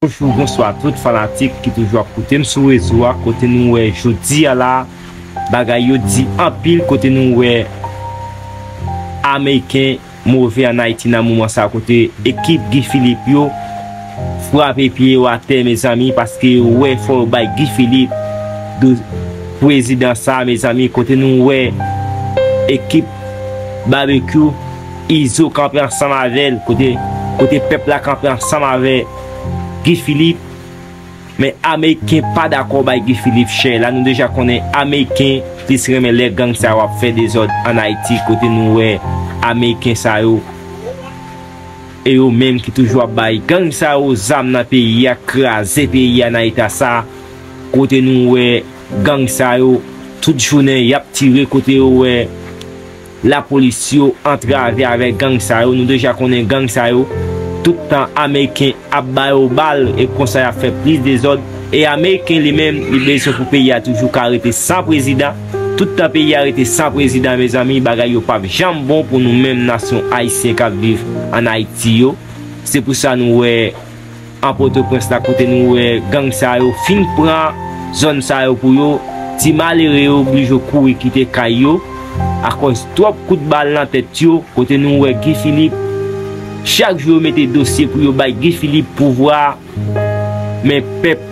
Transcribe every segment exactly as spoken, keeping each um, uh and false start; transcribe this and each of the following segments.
Bonjou, bonswa tout fanatik ki toujou ap koute m sou rezo a, kote nou wè jodi a la, bagay yo di anpil, kote nou wè Ameriken move an Ayiti nan moman sa, kote ekip Guy Philippe yo frape pye yo atè, mezanmi, paske yo wè fò yo bay Guy Philippe, do-, prezidan sa, mezanmi, kote nou wè ekip Barbecue, Izo kanpe ansanm avè l, kote, kote pèp la kanpe ansanm avè Guy Philippe. Men Ameriken pa dakò bay Guy Philippe chè. La nou deja konnen Ameriken plis renmen lè gang sa yo ap fè dezòd an Ayiti, kote nou wè Ameriken sa yo, e yo menm ki toujou ap bay gang sa yo zam nan peyi a, kraze peyi a nan eta sa, kote nou wè gang sa yo tout jounen y ap tire, kote yo wè lapolis yo antrave avèk gang sa yo. Nou deja konnen gang sa yo, tout tan Ameriken ap ba yo bal, e konsa y ap fè plis dezòd. E Ameriken li menm, li bezwen pou peyi a toujou ka rete san prezidan. Tout tan peyi a rete san prezidan, mezanmi, bagay yo p ap janm bon pou nou menm nasyon ayisyen k ap viv an Ayiti yo. Se pou sa nou wè an Pòtoprens la, kote nou wè gang sa yo fin pran zòn sa yo pou yo, ti malere yo oblije kouri kite kay yo akòz twòp kout bal nan tèt yo, kote nou wè Guy Philippe, chak jou yo mete dosye pou yo bay Guy Philippe pouvwa a, men pèp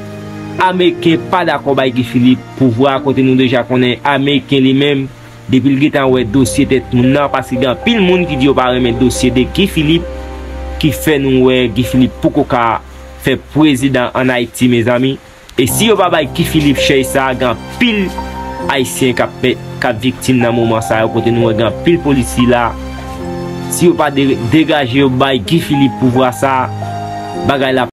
Ameriken pa dakò bay Guy Philippe pouvwa a, kote nou deja konnen Ameriken li menm, depi l gentan wè dosye tèt moun nan, paske gen anpil moun ki di yo pa renmen dosye de Guy Philippe, ki fè nou wè Guy Philippe poko ka fè prezidan an Ayiti, mezanmi. E si yo pa bay Guy Philippe chèz sa, gen anpil ayisyen k ap pè-, k ap viktim nan moman sa yo, kote nou wè gen anpil polisye la. Si yo pa de-, degaje yo bay Guy Philippe pouvwa sa, bagay la